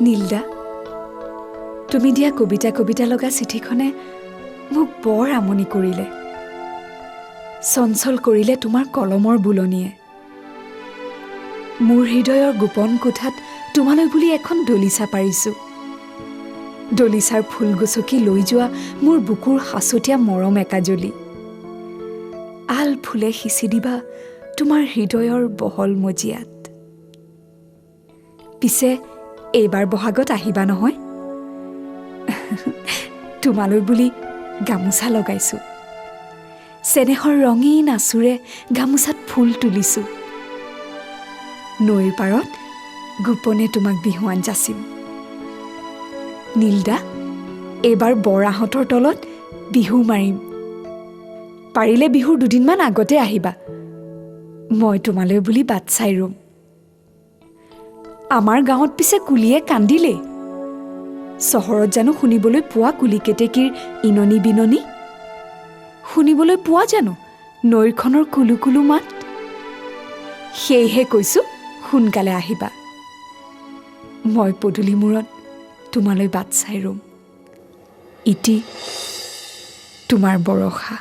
নীলদা, তুমি দিয়া কবিতা কবিতা লগা চিঠিখনে মোক বৰ আমনি কৰিলে, চঞ্চল কৰিলে তোমাৰ কলমৰ বুলনিয়ে। মোৰ হৃদয়ৰ গোপন কোঠাত তোমালৈ বুলি এখন দলিচা পাৰিছোঁ। দলিচাৰ ফুল গছকি লৈ যোৱা মোৰ বুকুৰ সাঁচতীয়া মৰম একাজলি। আল ফুলে সিঁচি দিবা তোমাৰ হৃদয়ৰ বহল মজিয়াত। পিছে এইবাৰ বহাগত আহিবা নহয়? তোমালৈ বুলি গামোচা লগাইছোঁ, চেনেহৰ ৰঙীন আঁচোৰে গামোচাত ফুল তুলিছোঁ। নৈৰ পাৰত গোপনে তোমাক বিহুৱান যাচিম। নীলদা, এইবাৰ বৰাহঁতৰ তলত বিহু মাৰিম। পাৰিলে বিহুৰ দুদিনমান আগতে আহিবা, মই তোমালৈ বুলি বাট চাই ৰ'ম। আমাৰ গাঁৱত পিছে কুলিয়ে কান্দিলেই। চহৰত জানো শুনিবলৈ পোৱা কুলি কেতেকীৰ ইননি বিননি? শুনিবলৈ পোৱা জানো নৈখনৰ কুলু কুলু মাত? সেয়েহে কৈছোঁ, সোনকালে আহিবা। মই পদূলি মূৰত তোমালৈ বাট চাই ৰ'ম। ইতি তোমাৰ বৰষা।